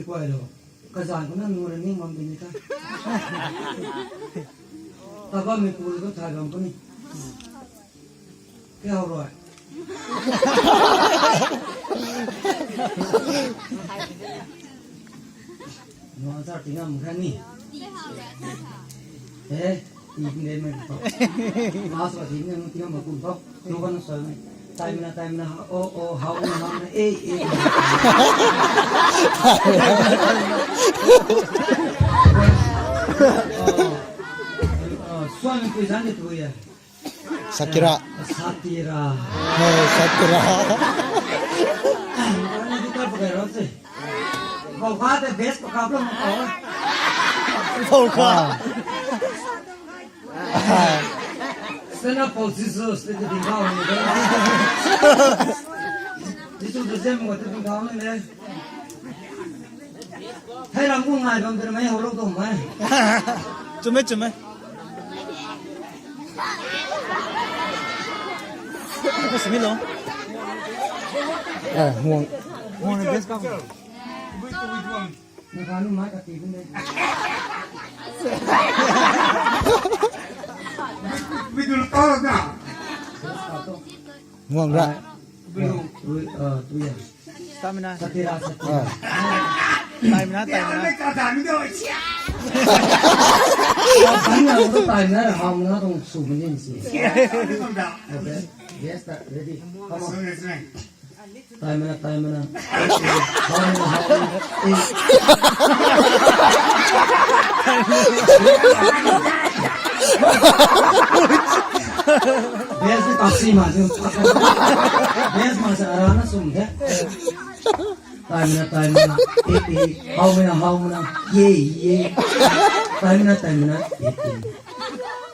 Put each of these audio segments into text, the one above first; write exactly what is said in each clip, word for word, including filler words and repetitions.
ti kuay lo. Kazan khou na nu ra ning bam di ni ta. Tabam mi pu tu thay bam puni. Kau rui. Nuang sa tingam kha ni. Eh, tingam de mai to. Mas wa tingam tingam ma kum to. Nuang kan sa ni. Time na, time na. Oh, oh, how na, how na. Eh, eh. Oh, oh, suan tu zan tu ya. Sakira. Satira. Hey, Sakira. Ana di ka pakai ro se. Kau kha te best pakap lo kau. Kau kha. Stand up for Jesus, te ding kau ni. Jesus de zem mo te ding kau ni. Thei ram kum ngai bam tei mei hou lou tuang mei. Chumei, chumei. Ko simi lo. Eh, muang. Muang na best ka. Na kanu mai ka ti bun de. Bidul kau na. Muang ra. Ui, ui, ah, tu ya. Stamina. Satira, satira. Ah. Stamina, stamina. Stamina, stamina, ham na tuang su mani si. Okay. Yes, ta, ready. Come on. Stamina, stamina. Ham na, ham na. Eh. Best ni kasi ma si. Best ma sa ara na sum de. Time na, time na, eh, eh, how many, how many, yeah, yeah. Time na, time na, eh, eh.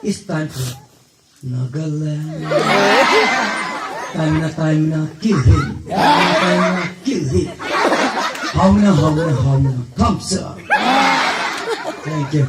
It's time for Nagaland. Taimna, taimna, kiu hi. Taimna, taimna, kiu hi. Howna, howna, howna, kamsa. Thank you.